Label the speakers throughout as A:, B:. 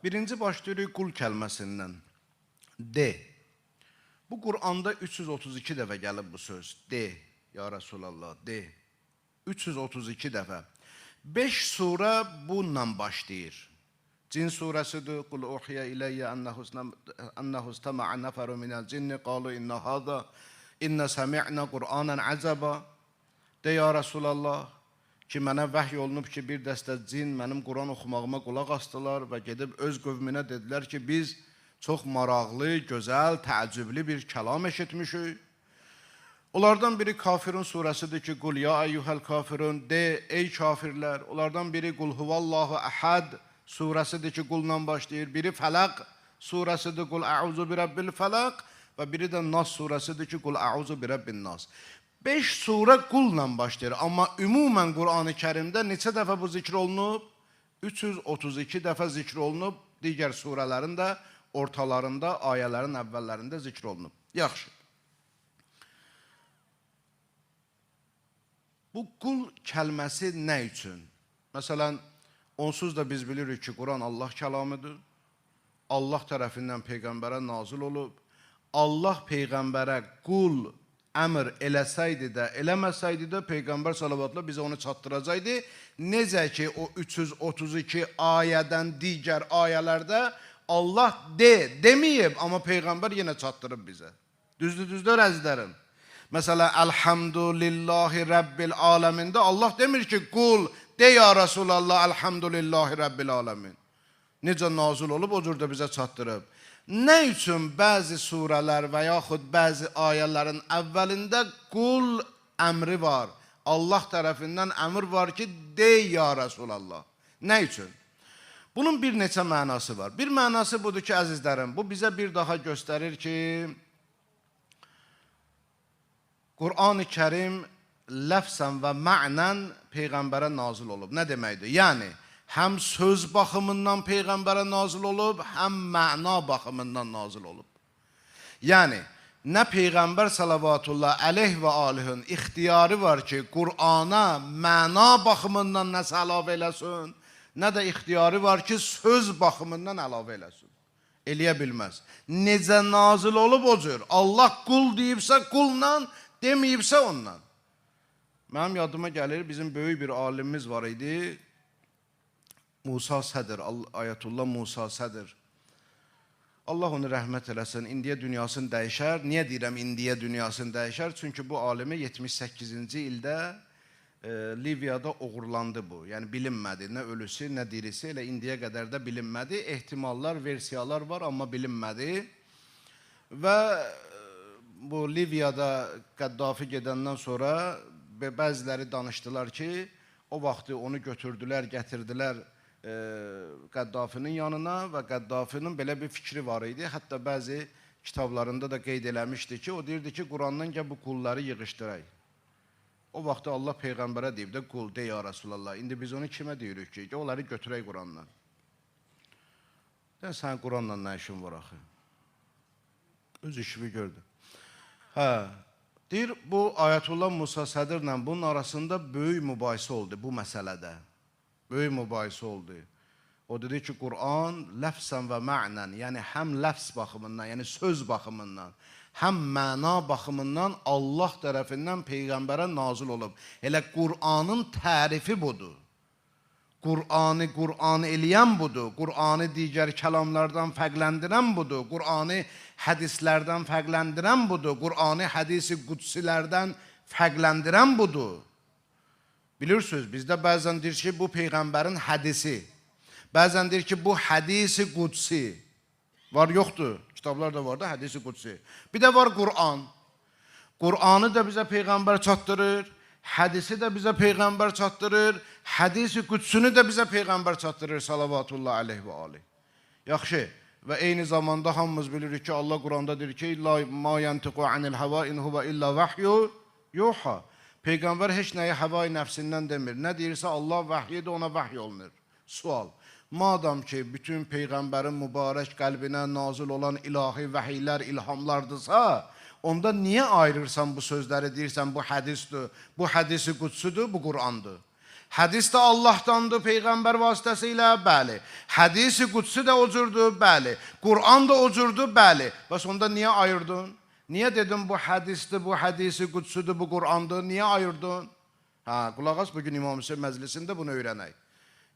A: Birinci başlayırıq qul kəlməsindən. De. Bu Quranda 332 dəfə gəlib bu söz. De, ya Rəsulallah, de. 332 dəfə. 5 surə bununla başlayır. Cin surəsidir. Qul uhiyə iləyyə ənəhu istəməə nəfəru minəl cinni qalu innə hâzə innə səmi'nə Qur'anən əcəbə. De, ya Rəsulallah, ki mənə vəhy olunub ki, bir dəstə cin mənim Quran oxumağıma qulaq asdılar və gedib öz qövminə dedilər ki, biz çox maraqlı, gözəl, təəccüblü bir kəlam eşitmişik. Onlardan biri Kafirun surəsidir ki, qul ya eyyuhəl kafirun, de ey kafirlər. Onlardan biri qul huvallahu əhəd surəsidir ki, qulla başlayır. Biri Fələq surəsidir, qul əuzu bi rəbbil fələq və biri də Nas surəsidir ki, qul əuzu bi rəbbin nas. 5 surə qulla başlayır, amma ümumən Qur'an-ı Kərimdə neçə dəfə bu zikr olunub? 332 dəfə zikr olunub, digər surələrin də ortalarında, ayələrin əvvəllərində zikr olunub. Yaxşı. Bu qul kəlməsi nə üçün? Məsələn, onsuz da biz bilirik ki, Quran Allah kəlamıdır. Allah tərəfindən Peyğəmbərə nazil olub. Allah Peyğəmbərə qul əmr eləsəydi də, eləməsəydi də Peyğəmbər salavatla bizə onu çatdıracaqdı. Necə ki, o 332 ayədən digər ayələrdə Allah de, deməyib, amma Peyğəmbər yenə çatdırıb bizə. Düzdür, düzdür, əzizlərim. Məsələn, Elhamdülillahi Rəbbil aləmində Allah demir ki, qul, de ya Rəsulallah, Elhamdülillahi Rəbbil aləmin. Necə nazil olub, o cür də bizə çatdırıb. Nə üçün bəzi surələr və yaxud bəzi ayələrin əvvəlində qul əmri var? Allah tərəfindən əmr var ki, de ya Rəsulallah. Nə üçün? Bunun bir neçə mənası var. Bir mənası budur ki, əzizlərim, bu bizə bir daha göstərir ki, Qur'an-ı Kərim ləfsən və mənən Peyğəmbərə nazil olub. Nə deməkdir? Yəni, həm söz baxımından Peyğəmbərə nazil olub, həm məna baxımından nazil olub. Yəni, nə Peyğəmbər salavatullah əleyh və alihin ixtiyarı var ki, Qur'ana məna baxımından nəsə əlavə eləsin, nə də ixtiyarı var ki, söz baxımından əlavə eləsin. Eləyə bilməz. Necə nazil olub o cür. Allah qul deyibsə qulla, deməyibsə ondan. Mənim yadıma gəlir, bizim böyük bir alimimiz var idi. Musa Sədir, Ayətullah Musa Sədir. Allah onu rəhmət eləsin, indiyə dünyasını dəyişər. Niyə deyirəm indiyə dünyasını dəyişər? Çünki bu alimi 78-ci ildə Liviyada oğurlandı bu. Yəni bilinmədi, nə ölüsü, nə dirisi, elə indiyə qədər də bilinmədi. Ehtimallar, versiyalar var, amma bilinmədi. Və bu Liviyada Qəddafi gedəndən sonra bəziləri danışdılar ki, o vaxtı onu götürdülər, gətirdilər Qəddafinin yanına və Qəddafinin belə bir fikri var idi. Hətta bəzi kitablarında da qeyd eləmişdi ki, o deyirdi ki, Qurandan gəl bu qulları yığışdıraq. O vaxtı Allah Peyğəmbərə deyib də, qul de ya Rəsulallah, indi biz onu kimə deyirik ki, onları götürək Qurandan. Dən sənin Quranla nə işin var axı? Öz işini gördü. Hə, deyir, bu Ayətullah Musa Sədirlə bunun arasında böyük mübahisə oldu bu məsələdə. Böyük mübahisə oldu. O dedi ki, Quran ləfsən və mənən, yəni həm ləfs baxımından, yəni söz baxımından, həm məna baxımından Allah tərəfindən Peyğəmbərə nazil olub. Elə Qur'anın tərifi budur. Qur'anı Qur'an eləyən budur. Qur'anı digər kəlamlardan fərqləndirən budur. Qur'anı hədislərdən fərqləndirən budur. Qur'anı hədisi qudsilərdən fərqləndirən budur. Bilirsiniz, bizdə bəzən deyir ki, bu Peyğəmbərin hədisi. Bəzən deyir ki, bu hədisi qudsi. Var, yoxdur. Kitablar da var da, hədisi qudsi. Bir də var Qur'an. Qur'anı da bizə Peyğəmbər çatdırır. Hədisi də bizə Peyğəmbər çatdırır. Hədisi qüdsünü də bizə Peyğəmbər çatdırır. Salavatullah əleyh və aleyh. Yaxşı. Və eyni zamanda hamımız bilirik ki, Allah Quranda deyir ki, la ma yantiqu anil hava in huve illa vahyu yuha. Peyğəmbər heç nəyi həvai nəfsindən demir. Nə deyirsə Allah vəhyidir, ona vəhy olunur. Sual. Madam ki, bütün Peyğəmbərin mübarək qəlbinə nazil olan ilahi vəhiylər, ilhamlardırsa, onda niyə ayırırsan bu sözləri, deyirsən bu hədisdir, bu hədisi qüdsüdür, bu Qur'andır? Hədis də Allahdandır peyğəmbər vasitəsilə, bəli. Hədisi qudsi də o cürdür, bəli. Quran da o cürdür, bəli. Bəs onda niyə ayırdın? Niyə dedim bu hədisdir, bu hədisi qudsidir, bu Qurandır? Niyə ayırdın? Hə, qulaq as, bugün İmam Hüseyn məclisində bunu öyrənək.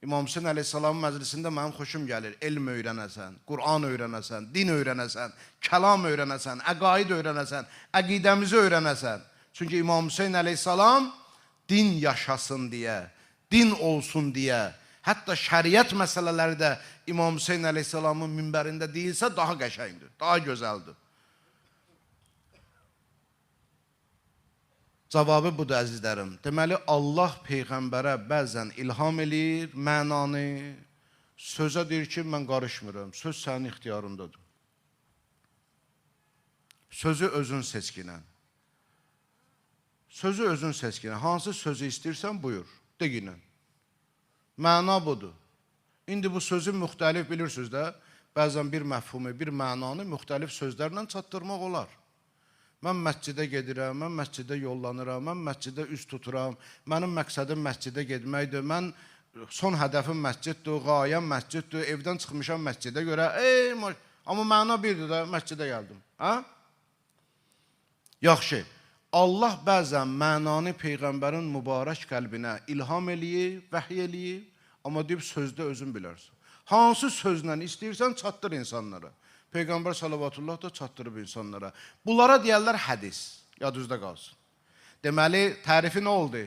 A: İmam Hüseyn əleyhissalamın məclisində mənim xoşum gəlir. Elm öyrənəsən, Quran öyrənəsən, din öyrənəsən, kəlam öyrənəsən, əqaid öyrənəsən, əqidəmizi öyrənəsən. Çünki İmam Hüseyn əleyhissalam din yaşasın deyə, din olsun deyə, hətta şəriət məsələləri də İmam Hüseyn əleyhissalamın minbərində deyilsə daha qəşəngdir, daha gözəldir. Cavabı budur əzizlərim. Deməli, Allah peyğəmbərə bəzən ilham eləyir mənanı, sözə deyir ki, mən qarışmıram, söz sənin ixtiyarındadır. Sözü özün seçkinən. Sözü özün seçkinən. Hansı sözü istəyirsən, buyur, de ginən. Məna budur. İndi bu sözü müxtəlif bilirsiniz də, bəzən bir məfhumu, bir mənanı müxtəlif sözlərlə çatdırmaq olar. Mən məscidə gedirəm, mən məscidə yollanıram, mən məscidə üz tuturam, mənim məqsədim məscidə getməkdir, mən son hədəfim məsciddir, qayəm məsciddir, evdən çıxmışam məscidə görə, amma məna birdir də, məscidə gəldim. Hə? Yaxşı, Allah bəzən mənanı peyğəmbərin mübarək qəlbinə ilham eləyib, vəhiy eləyib, amma deyib sözdə özün bilərsən. Hansı sözlə istəyirsən çatdır insanlara. Peyğəmbər salavatullah da çatdırıb insanlara. Bunlara deyərlər hədis, yadınızda qalsın. Deməli, tərifi nə oldu?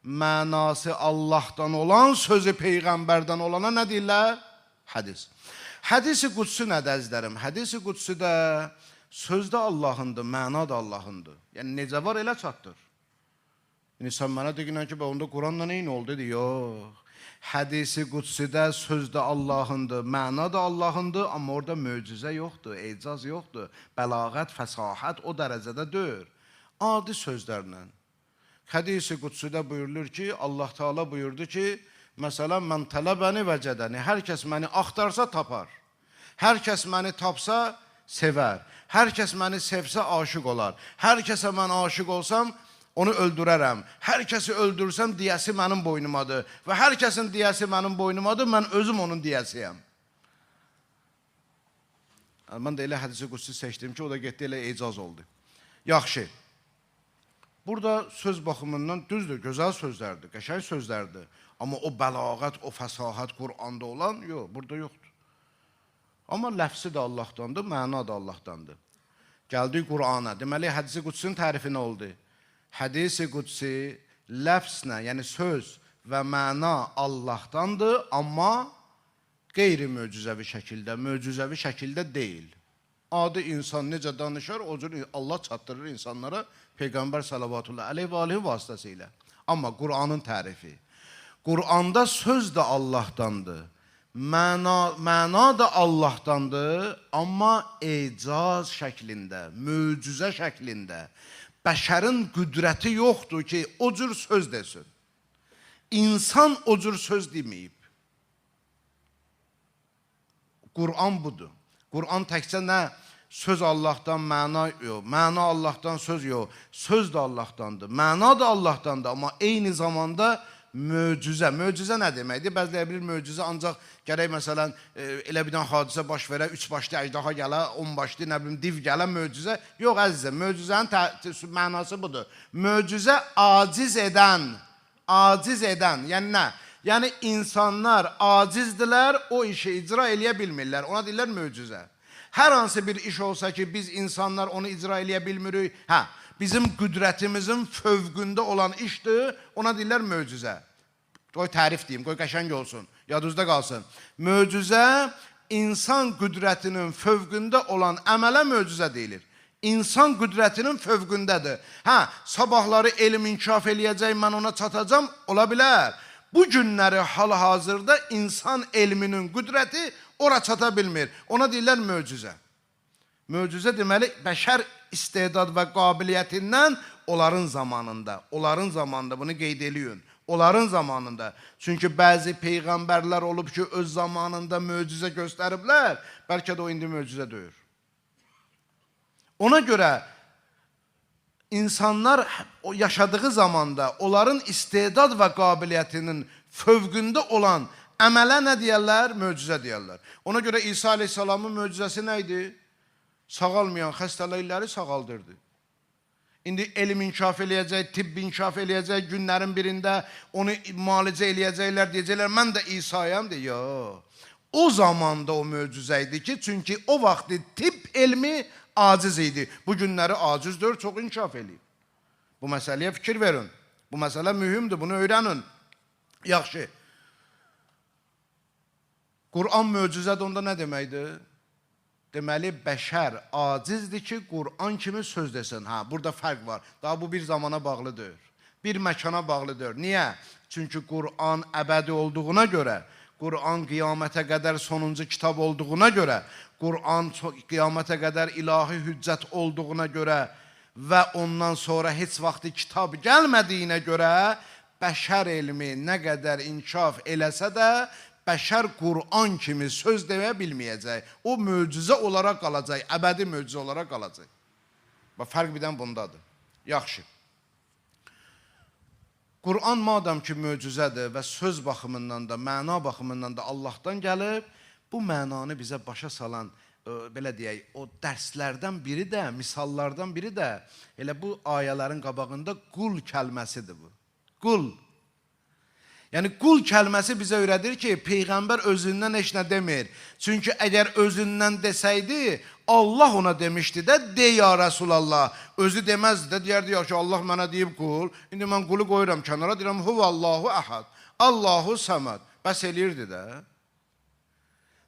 A: Mənası Allahdan olan sözü peyğəmbərdən olana nə deyirlər? Hədis. Hədisi qudsi nədir əzizlərim? Hədisi qudsi də söz də Allahındır, məna da Allahındır. Yəni, necə var elə çatdır. Yəni, sən mənə deyinən ki, onda Quranla eyni oldu, dedi, yox. Hədisi qudsidə söz də Allahındır, məna da Allahındır, amma orada möcüzə yoxdur, ecaz yoxdur, bəlağət, fəsahət o dərəcədə deyil. Adi sözlərlə. Hədisi qudsidə buyurulur ki, Allah Teala buyurdu ki, məsələn, mən tələbəni vəcədəni, hər kəs məni axtarsa tapar, hər kəs məni tapsa sevər, hər kəs məni sevsə aşiq olar, hər kəsə mən aşiq olsam, onu öldürərəm. Hər kəsi öldürsəm, diyəsi mənim boynumadır. Və hər kəsin diyəsi mənim boynumadır, mən özüm onun diyəsiyəm. Mən də elə hədisi qudsi seçdim ki, o da getdi, elə ecaz oldu. Yaxşı. Burada söz baxımından düzdür, gözəl sözlərdir, qəşəng sözlərdir. Amma o bəlağət, o fəsahət Quranda olan, yox, burada yoxdur. Amma ləfsi də Allahdandır, məna da Allahdandır. Gəldik Qurana. Deməli, hədisi qudsinin tərifi nə oldu? Hədisi qudsi ləfslə, yəni söz və məna Allahdandır, amma qeyri-möcüzəvi şəkildə, möcüzəvi şəkildə deyil. Adi insan necə danışar, o cür Allah çatdırır insanlara Peyğəmbər salavatullah əleyhi və alihi vasitəsilə. Amma Qur'anın tərifi. Qur'anda söz də Allahdandır, məna da Allahdandır, amma ecaz şəklində, möcüzə şəklində. Bəşərin qüdrəti yoxdur ki, o cür söz desin. İnsan o cür söz deməyib. Qur'an budur. Qur'an təkcə nə? Söz Allahdan, məna yox. Məna Allahdan, söz yox. Söz də Allahdandır. Məna da Allahdandır. Amma eyni zamanda möcüzə. Möcüzə nə deməkdir? Bəziləri bilir möcüzə ancaq gərək məsələn elə bir dənə hadisə baş verə, 3 başlı əjdaha gələ, 10 başlı nə bilim div gələ möcüzə. Yox əzizim, möcüzənin mənası budur. Möcüzə aciz edən, aciz edən, yəni nə? Yəni insanlar acizdirlər, o işi icra eləyə bilmirlər. Ona deyirlər möcüzə. Hər hansı bir iş olsa ki, biz insanlar onu icra eləyə bilmirik, hə, bizim qüdrətimizin fövqündə olan işdir, ona deyirlər möcüzə. Qoy tərif deyim, qoy qəşəng olsun, yadınızda qalsın. Möcüzə, insan qüdrətinin fövqündə olan əmələ möcüzə deyilir. İnsan qüdrətinin fövqündədir. Hə, sabahları elm inkişaf eləyəcək, mən ona çatacam, ola bilər. Bu günləri hal-hazırda insan elminin qüdrəti ora çata bilmir. Ona deyirlər möcüzə. Möcüzə deməli, bəşər istedad və qabiliyyətindən onların zamanında, bunu qeyd eləyin, onların zamanında. Çünki bəzi peyğəmbərlər olub ki, öz zamanında möcüzə göstəriblər, bəlkə də o indi möcüzə deyir. Ona görə İnsanlar yaşadığı zamanda onların istedad və qabiliyyətinin fövqündə olan əmələ nə deyərlər? Möcüzə deyərlər. Ona görə İsa Aleyhisselamın möcüzəsi nə idi? Sağalmayan xəstəlikləri sağaldırdı. İndi elm inkişaf eləyəcək, tibb inkişaf eləyəcək, günlərin birində onu müalicə eləyəcəklər, deyəcəklər, mən də İsa'yam, deyir. O zamanda o möcüzə idi ki, çünki o vaxtı tibb elmi aciz idi. Bu günləri acizdir, çox inkişaf eləyib. Bu məsələyə fikir verin. Bu məsələ mühümdür, bunu öyrənin. Yaxşı. Quran möcüzədir, onda nə deməkdir? Deməli, bəşər acizdir ki, Quran kimi söz desin. Hə, burada fərq var. Daha bu bir zamana bağlıdır. Bir məkana bağlıdır. Niyə? Çünki Quran əbədi olduğuna görə, Quran qiyamətə qədər sonuncu kitab olduğuna görə, Quran qiyamətə qədər ilahi hüccət olduğuna görə və ondan sonra heç vaxtı kitab gəlmədiyinə görə bəşər elmi nə qədər inkişaf eləsə də, bəşər Quran kimi söz deyə bilməyəcək. O möcüzə olaraq qalacaq, əbədi möcüzə olaraq qalacaq. Və fərq birdən bundadır. Yaxşı. Quran madam ki möcüzədir və söz baxımından da, məna baxımından da Allahdan gəlib, bu mənanı bizə başa salan, belə deyək, o dərslərdən biri də, misallardan biri də elə bu ayələrin qabağında qul kəlməsidir bu. Qul. Yəni qul kəlməsi bizə öyrədir ki, Peyğəmbər özündən heç nə demir. Çünki əgər özündən desəydi, Allah ona demişdi də, de ya Rəsulallah. Özü deməzdi də, deyərdi ya ki, Allah mənə deyib qul. İndi mən qulu qoyuram kənara, deyirəm, huvallahu əhad, Allahu səməd. Bəs eləyirdi də.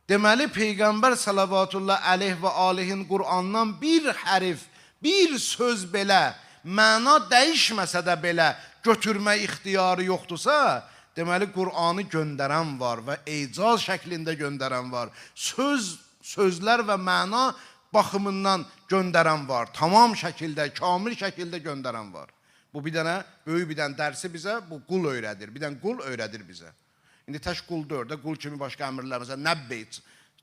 A: Deməli, Peyğəmbər salavatullah əleyh və alihin Qur'andan bir hərif, bir söz belə, məna dəyişməsə də belə götürmə ixtiyarı yoxdursa, deməli, Qur'anı göndərən var və ecaz şəklində göndərən var. Sözlər və məna baxımından göndərən var. Tamam şəkildə, kamil şəkildə göndərən var. Bu bir dənə, böyük bir dənə dərsi bizə bu qul öyrədir. Bir dənə qul öyrədir bizə. İndi tək qul deyir də, qul kimi başqa əmrlər, məsələn, nəbbeyt,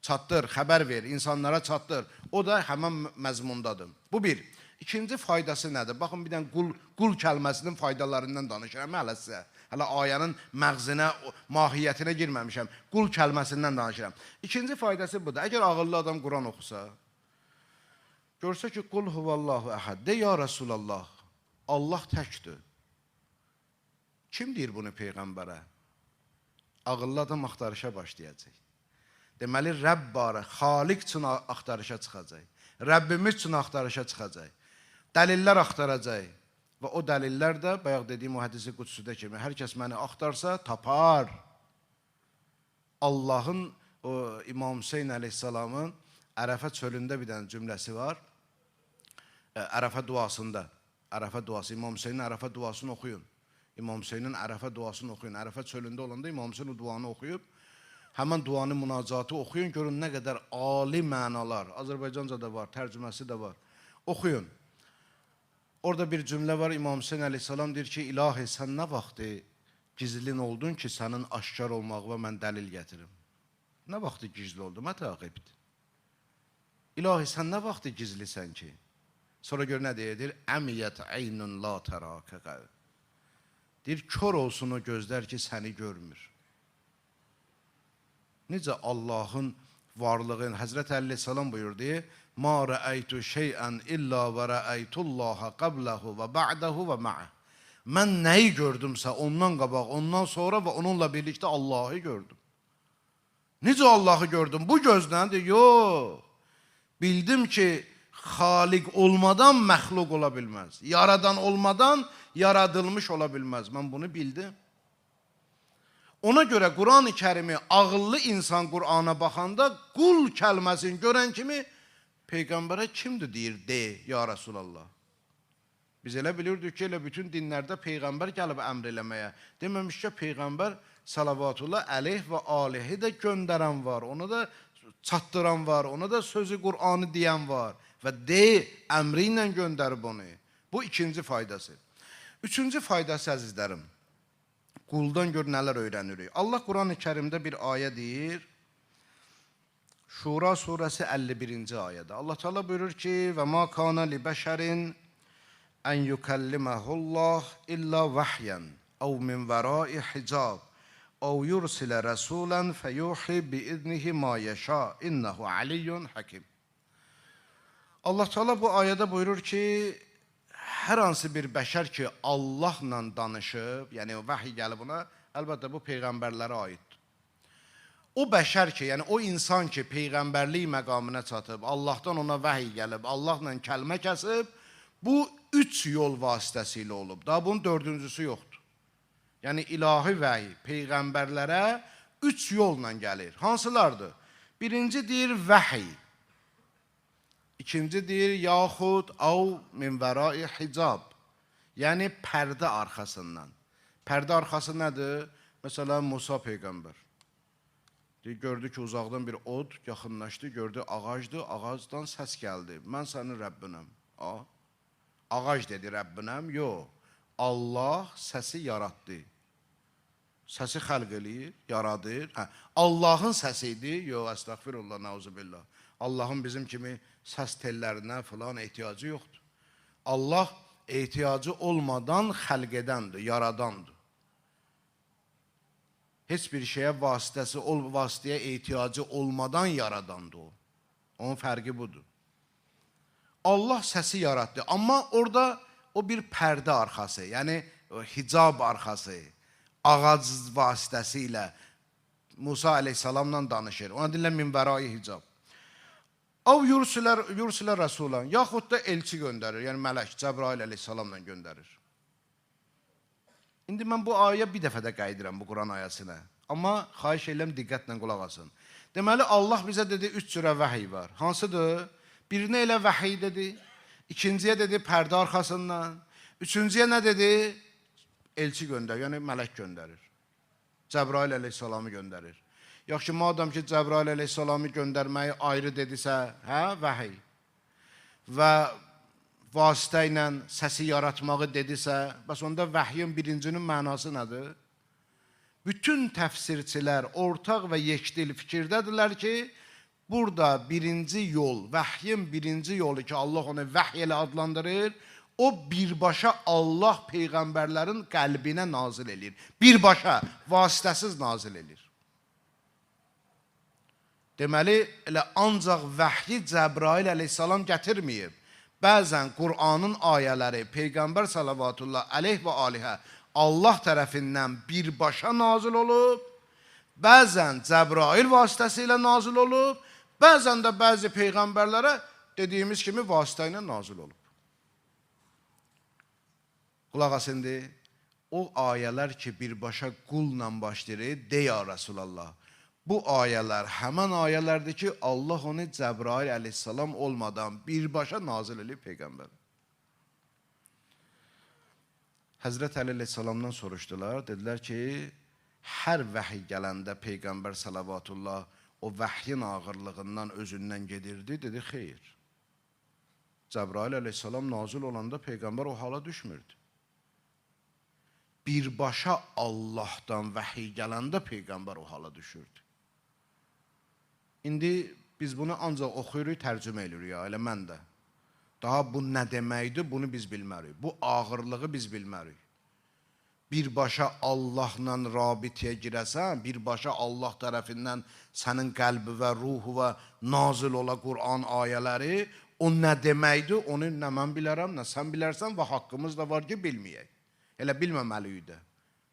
A: çatdır, xəbər ver, insanlara çatdır. O da həmən məzmundadır. Bu bir. İkinci faydası nədir? Baxın, bir dənə qul kəlməsinin faydalarından danışıram hələ sizə. Hələ ayənin məğzinə, mahiyyətinə girməmişəm. Qul kəlməsindən danışıram. İkinci faydası budur. Əgər ağıllı adam Quran oxusa, görsə ki, qul huvallahu əhəd, de ya Rəsulallah, Allah təkdir. Kim deyir bunu Peyğəmbərə? Ağıllı adam axtarışa başlayacaq. Deməli, Rəbb barə, Xaliq üçün axtarışa çıxacaq. Rəbbimiz üçün axtarışa çıxacaq. Dəlillər axtaracaq. Və o dəlillər də, bayaq dediyim o hədisi qüdsüdə kimi, hər kəs məni axtarsa, tapar. Allahın, o İmam Hüseyin əleyhissalamın Ərəfə çölündə bir dənə cümləsi var. Ərəfə duasında, Ərəfə duası, İmam Hüseynin Ərəfə duasını oxuyun. İmam Hüseynin Ərəfə duasını oxuyun. Ərəfə çölündə olanda İmam Hüseyin o duanı oxuyub, həmən duanı, münacatı oxuyun, görün nə qədər ali mənalar, Azərbaycanca da var, tərcüməsi də var. Oxuyun. Orada bir cümlə var, İmam Hüseyin əleyhissalam deyir ki, İlahi, sən nə vaxtı gizlin oldun ki, sənin aşkar olmağına mən dəlil gətirim? Nə vaxtı gizli oldu? Mətə qibd. İlahi, sən nə vaxtı gizlisən ki? Sonra gör nə deyir? Əmiyyət əynun la tərəkə qəv. Deyir, kör olsun o gözlər ki, səni görmür. Necə Allahın varlığın, Həzrət Əli əleyhissalam buyurdu, Ma rəəytu şeyən illə və rəəytullaha qabləhu və ba'dahu və ma'ah. Mən nəyi gördümsə ondan qabaq, ondan sonra və onunla birlikdə Allahı gördüm. Necə Allahı gördüm? Bu gözlə deyir, yox. Bildim ki, Xaliq olmadan məxluq ola bilməz. Yaradan olmadan yaradılmış ola bilməz. Mən bunu bildim. Ona görə Quran-ı Kərimi ağıllı insan Qur'ana baxanda qul kəlməsini görən kimi Peyğəmbərə kimdir deyir, de, ya Rəsulallah. Biz elə bilirdik ki, elə bütün dinlərdə Peyğəmbər gəlib əmr eləməyə. Deməmiş ki, Peyğəmbər salavatullah əleyh və alihi də göndərən var, ona da çatdıran var, ona da sözü Qur'anı deyən var və de, əmri ilə göndərib onu. Bu ikinci faydası. Üçüncü faydası əzizlərim, quldan gör nələr öyrənirik. Allah Quran-ı Kərimdə bir ayə deyir, Şura surəsi 51-ci ayədə. Allah Teala buyurur ki, və ma kana li bəşərin ən yukalliməhullah illə vəhyen əv min vərai hicab əv yursilə rəsulən fəyuhi biiznihi ma yeşa innehu aliyyun hakim. Allah Teala bu ayədə buyurur ki, hər hansı bir bəşər ki, Allahla danışıb, yəni o vəhiy gəlib ona, əlbəttə bu peyğəmbərlərə aiddir. O bəşər ki, yəni o insan ki, peyğəmbərlik məqamına çatıb, Allahdan ona vəhiy gəlib, Allahla kəlmə kəsib, bu üç yol vasitəsilə olub. Daha bunun dördüncüsü yoxdur. Yəni ilahi vəhiy peyğəmbərlərə üç yolla gəlir. Hansılardır? Birinci deyir vəhiy. İkinci deyir yaxud av min vərai hicab. Yəni pərdə arxasından. Pərdə arxası nədir? Məsələn Musa peyğəmbər. Deyir, gördü ki, uzaqdan bir od yaxınlaşdı, gördü ağacdır, ağacdan səs gəldi. Mən sənin Rəbbinəm. Ağac dedi Rəbbinəm. Yox. Allah səsi yaratdı. Səsi xəlq eləyir, yaradır. Hə, Allahın səsi idi. Yox, əstəğfirullah, nəuzubillah. Allahın bizim kimi səs tellərinə filan ehtiyacı yoxdur. Allah ehtiyacı olmadan xəlq edəndir, yaradandır. Heç bir şeyə vasitəyə ehtiyacı olmadan yaradandır o. Onun fərqi budur. Allah səsi yaratdı, amma orada o bir pərdə arxası, yəni hicab arxası, ağac vasitəsilə Musa əleyhissalamla danışır. Ona deyirlər min vərai hicab. Av yursilə rəsulan, yaxud da elçi göndərir, yəni mələk Cəbrail əleyhissalamla göndərir. İndi mən bu ayə bir dəfə də qayıdıram bu Quran ayəsinə. Amma xahiş edirəm diqqətlə qulaq asın. Deməli Allah bizə dedi üç cürə vəhiy var. Hansıdır? Birinə elə vəhiy dedi, ikinciyə dedi pərdə arxasından, üçüncüyə nə dedi? Elçi göndərir, yəni mələk göndərir. Cəbrail əleyhissalamı göndərir. Yaxşı, madam ki Cəbrail əleyhissalamı göndərməyi ayrı dedisə, hə, vəhiy və vasitə ilə səsi yaratmağı dedisə, bəs onda vəhyin birincinin mənası nədir? Bütün təfsirçilər ortaq və yekdil fikirdədirlər ki, burada birinci yol, vəhyin birinci yolu ki, Allah onu vəhy elə adlandırır, o birbaşa Allah peyğəmbərlərin qəlbinə nazil eləyir. Birbaşa, vasitəsiz nazil eləyir. Deməli, elə ancaq vəhyi Cəbrail əleyhissalam gətirməyib. Bəzən Qur'anın ayələri Peyğəmbər salavatullah əleyh və alihə Allah tərəfindən birbaşa nazil olub, bəzən Cəbrail vasitəsilə nazil olub, bəzən də bəzi peyğəmbərlərə dediyimiz kimi vasitə ilə nazil olub. Qulaq as indi, o ayələr ki birbaşa qulla başlayır, de ya Rəsulallah. Bu ayələr həmən ayələrdir ki, Allah onu Cəbrail əleyhissalam olmadan birbaşa nazil eləyib peyğəmbər. Həzrət Əli əleyhissalamdan soruşdular, dedilər ki, hər vəhiy gələndə peyğəmbər salavatullah o vəhyin ağırlığından özündən gedirdi, dedi xeyr. Cəbrail əleyhissalam nazil olanda peyğəmbər o hala düşmürdü. Birbaşa Allahdan vəhiy gələndə peyğəmbər o hala düşürdü. İndi biz bunu ancaq oxuyuruq, tərcümə edirik ya, elə mən də. Daha bu nə deməkdir, bunu biz bilmərik. Bu ağırlığı biz bilmərik. Birbaşa Allahla rabitəyə girəsən, birbaşa Allah tərəfindən sənin qəlbi və ruhu və nazil ola Quran ayələri, o nə deməkdir, onu nə mən bilərəm, nə sən bilərsən və haqqımız da var ki, bilməyək. Elə bilməməliyik də.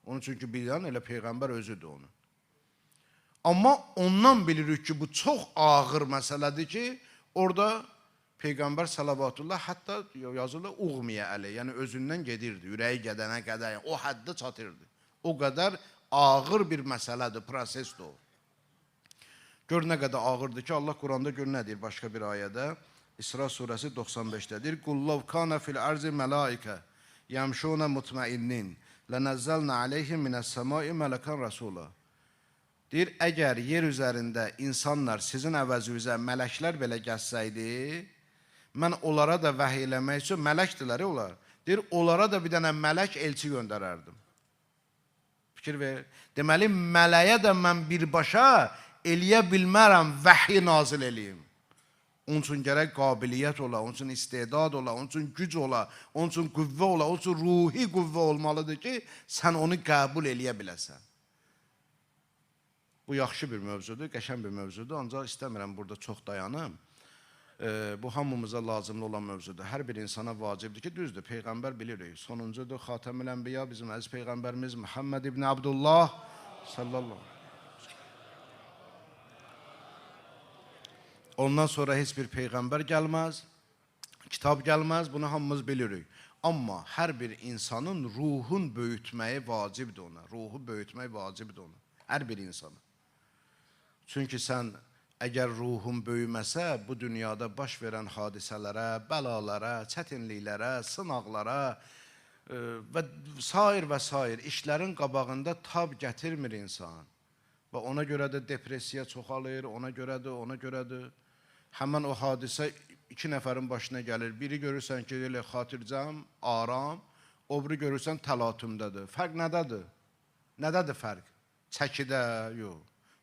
A: Onun çünki bilən elə Peyğəmbər özüdür onu. Amma ondan bilirik ki, bu çox ağır məsələdir ki, orada Peyğəmbər salavatullah hətta yazılır uğmiyə əli, yəni özündən gedirdi, ürəyi gedənə qədər, yəni, o həddə çatırdı. O qədər ağır bir məsələdir, prosesdir o. Gör nə qədər ağırdır ki, Allah Quranda gör nə deyir başqa bir ayədə. İsra surəsi 95-də deyir, Qul lav kana fil arzi mələikə yəmşuna mutmainnin lənəzzəlnə aleyhim minəs-səmai mələkan rəsula. Deyir, əgər yer üzərində insanlar sizin əvəzinizə mələklər belə gəzsəydi, mən onlara da vəhiy eləmək üçün mələkdilər onlar. Deyir, onlara da bir dənə mələk elçi göndərərdim. Fikir ver. Deməli, mələyə də mən birbaşa eləyə bilmərəm, vəhiy nazil eləyim. Onun üçün gərək qabiliyyət ola, onun üçün istedad ola, onun üçün güc ola, onun üçün qüvvə ola, onun üçün ruhi qüvvə olmalıdır ki, sən onu qəbul eləyə biləsən. Bu yaxşı bir mövzudur, qəşəng bir mövzudur, ancaq istəmirəm burada çox dayanım. Bu hamımıza lazımlı olan mövzudur. Hər bir insana vacibdir ki, düzdür, Peyğəmbər bilirik. Sonuncudur, Xatəmül Ənbiya, bizim əziz Peyğəmbərimiz Muhammed ibn Abdullah sallallahu aleyhi. Ondan sonra heç bir peyğəmbər gəlməz, kitab gəlməz, bunu hamımız bilirik. Amma hər bir insanın ruhun böyütməyi vacibdir ona. Ruhu böyütmək vacibdir ona. Hər bir insana. Çünki sən əgər ruhun böyüməsə, bu dünyada baş verən hadisələrə, bəlalara, çətinliklərə, sınaqlara və sair və sair işlərin qabağında tab gətirmir insan. Və ona görə də depressiya çoxalır, ona görə də, ona görə də. Həmən o hadisə iki nəfərin başına gəlir. Biri görürsən ki, elə xatircəm, aram, o biri görürsən təlatümdədir. Fərq nədədir? Nədədir fərq? Çəkidə, yox.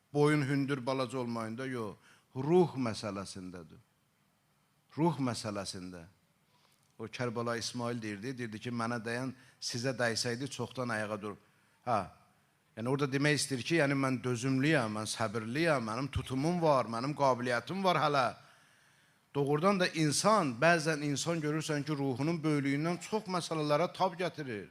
A: Boyun hündür balaca olmayında, yox. Ruh məsələsindədir. Ruh məsələsində. O Kərbəla İsmail deyirdi ki, mənə dəyən sizə dəysəydi çoxdan ayağa durub. Hə. Yəni orada demək istəyir ki, yəni mən dözümlüyəm, mən səbirliyəm, mənim tutumum var, mənim qabiliyyətim var hələ. Doğrudan da insan, bəzən insan görürsən ki, ruhunun böyüklüyündən çox məsələlərə tab gətirir.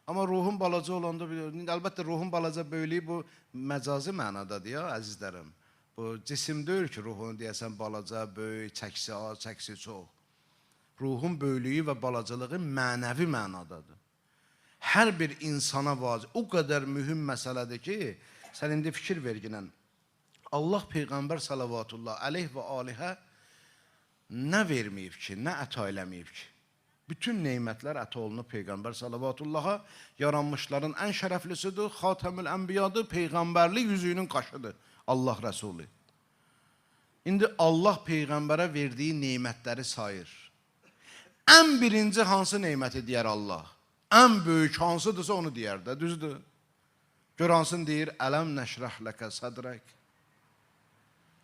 A: Amma ruhun balaca olanda, əlbəttə ruhun balaca böyüklüyü bu məcazi mənadadır ya, əzizlərim. Bu cisim deyil ki, ruhunu deyəsən balaca, böyük, çəkisi az, çəkisi çox. Ruhun böyüklüyü və balacalığı mənəvi mənadadır. Hər bir insana vacib, o qədər mühüm məsələdir ki, sən indi fikir verginən, Allah Peyğəmbər salavatullah əleyh və alihə nə verməyib ki, nə əta eləməyib ki? Bütün neymətlər əta olunub Peyğəmbər salavatullaha, yaranmışların ən şərəflisidir, Xatəmül Ənbiyadır, Peyğəmbərlik yüzüyünün qaşıdır Allah Rəsulü. İndi Allah Peyğəmbərə verdiyi neymətləri sayır. Ən birinci hansı neyməti deyər Allah? Ən böyük hansıdırsa onu deyər də, düzdür. Gör hansını deyir, ələm nəşrəh ləkə sədrək.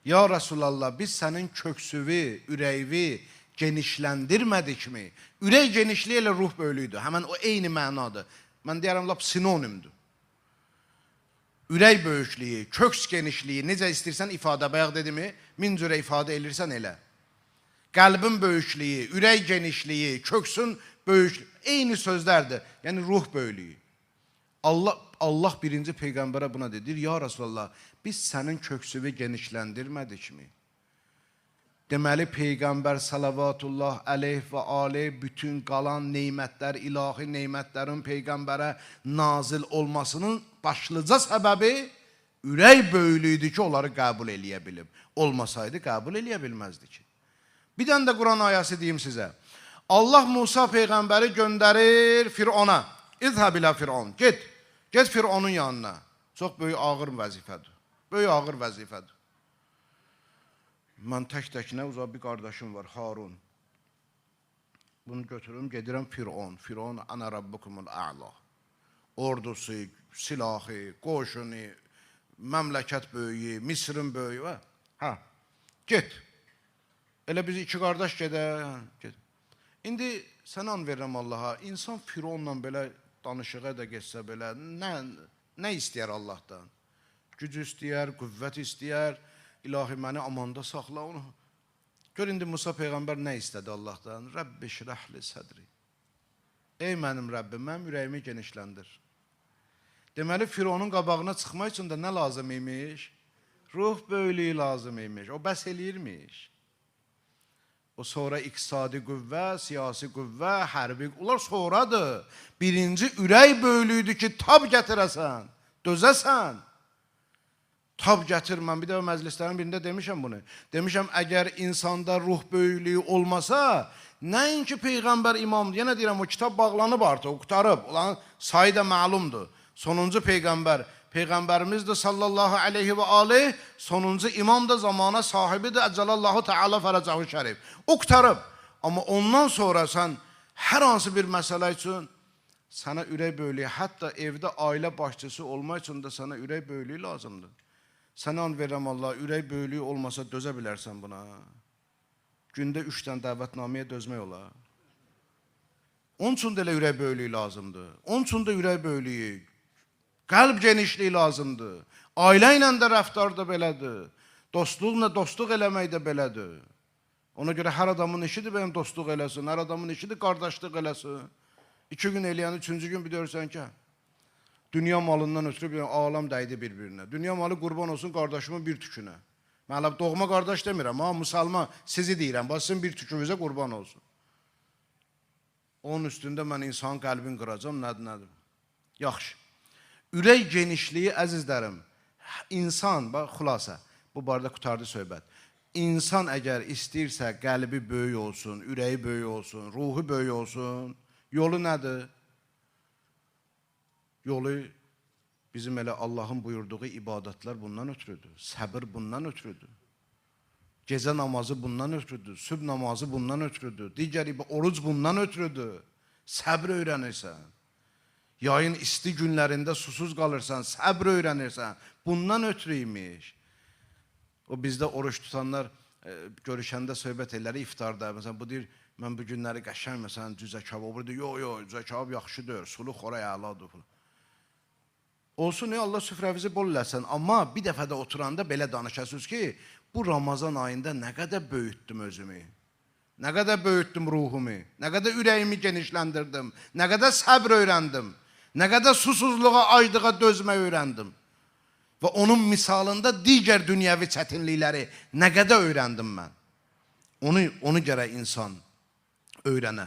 A: Ya Rəsulallah, biz sənin köksüvi, ürəyvi genişləndirmədikmi? Ürək genişliyi elə ruh böyülüydü. Həmən o eyni mənadır. Mən deyərəm, lap sinonimdir. Ürək böyüklüyü, köks genişliyi, necə istəyirsən ifadə, bayaq dedimi, min cürə ifadə elirsən elə. Qəlbin böyüklüyü, ürək genişliyi, köksün böyüklüyü, eyni sözlərdir. Yəni ruh böyüklüyü. Allah birinci Peyğəmbərə buna deyir, ya Rəsulallah, biz sənin köksüvü genişləndirmədikmi? Deməli, Peyğəmbər salavatullah əleyh və aleyh bütün qalan neymətlər, ilahi neymətlərin Peyğəmbərə nazil olmasının başlıca səbəbi ürək böyüklüyüdür ki, onları qəbul eləyə bilib. Olmasaydı qəbul eləyə bilməzdi ki. Bir dənə də Quran ayəsi deyim sizə. Allah Musa Peyğəmbəri göndərir Firona. İzhəb ilə Firon. Get. Get Fironun yanına. Çox böyük ağır vəzifədir. Böyük ağır vəzifədir. Mən tək-təkinə uzaq bir qardaşım var, Harun. Bunu götürüm, gedirəm Firon. Firon, ana rabbukumul a'la. Ordusu, silahı, qoşunu, məmləkət böyüyü, Misrin böyüyü. Hə, get. Elə biz iki qardaş gedək. Get. İndi sənə and verirəm Allaha, insan Fironla belə danışığa da getsə belə, nə istəyər Allahdan? Güc istəyər, qüvvət istəyər, ilahi məni amanda saxla onu. Gör indi Musa Peyğəmbər nə istədi Allahdan? Rəbbi şrəhli sədri. Ey mənim Rəbbim, mənim ürəyimi genişləndir. Deməli, Fironun qabağına çıxmaq üçün də nə lazım imiş? Ruh böyülüyü lazım imiş. O bəs eləyirmiş. O sonra iqtisadi qüvvə, siyasi qüvvə, hərbi, onlar sonradır. Birinci ürək böyülüydü ki, tab gətirəsən, dözəsən. Tab gətirməm. Bir də məclislərin birində demişəm bunu. Demişəm, əgər insanda ruh böyüklüyü olmasa, nəinki Peyğəmbər imamdır. Yenə deyirəm, o kitab bağlanıb artıq, o qurtarıb. Onların sayı da məlumdur. Sonuncu Peyğəmbər, Peyğəmbərimiz də sallallahu aleyhi və aleyh, sonuncu imam da zamana sahibidir, əcəlallahu teala fərəcəhu şərif. O qurtarıb. Amma ondan sonra sən hər hansı bir məsələ üçün sənə ürək böyüklüyü, hətta evdə ailə başçısı olmaq üçün də sənə ürək böyüklüyü lazımdır. Sənə and verirəm Allah, ürək böyüklüyü olmasa dözə bilərsən buna. Gündə 3 dənə dəvətnaməyə dözmək olar. Onun üçün də elə ürək böyüklüyü lazımdır. Onun üçün də ürək böyüklüyü, qəlb genişliyi lazımdır. Ailə ilə də rəftar da belədir. Dostluqla dostluq eləmək də belədir. Ona görə hər adamın işidir bəyəm dostluq eləsin, hər adamın işidir qardaşlıq eləsin. 2 gün eləyən, 3-cü gün bir görürsən ki, dünya malından ötürü bir ağlam dəydi bir-birinə. Dünya malı qurban olsun qardaşımın bir tükünə. Mən hələ doğma qardaş demirəm, ha, müsəlman sizi deyirəm, bax sizin bir tükünüzə qurban olsun. Onun üstündə mən insanın qəlbini qıracam, nədir, nədir? Yaxşı. Ürək genişliyi, əzizlərim, insan, bax, xülasə, bu barədə qurtardı söhbət. İnsan əgər istəyirsə qəlbi böyük olsun, ürəyi böyük olsun, ruhu böyük olsun, yolu nədir? Yolu bizim elə Allahın buyurduğu ibadətlər bundan ötürüdür. Səbir bundan ötürüdür. Gecə namazı bundan ötürüdür. Sübh namazı bundan ötürüdür. Digər oruc bundan ötürüdür. Səbr öyrənirsən. Yayın isti günlərində susuz qalırsan, səbr öyrənirsən. Bundan ötürü imiş. O bizdə oruç tutanlar görüşəndə söhbət elləri iftarda. Məsələn, bu deyir, mən bu günləri qəşəng, məsələn, cüzə kabab. Bu deyir, yox, yox, cüzə kabab yaxşıdır, sulu xoraya əladır falan. Olsun, Allah süfrəvizi bol eləsin. Amma bir dəfə də oturanda belə danışasınız ki, bu Ramazan ayında nə qədər böyütdüm özümü, nə qədər böyütdüm ruhumu, nə qədər ürəyimi genişləndirdim, nə qədər səbr öyrəndim, nə qədər susuzluğa, aclığa dözmək öyrəndim. Və onun misalında digər dünyəvi çətinlikləri nə qədər öyrəndim mən. Onu gərək insan öyrənə.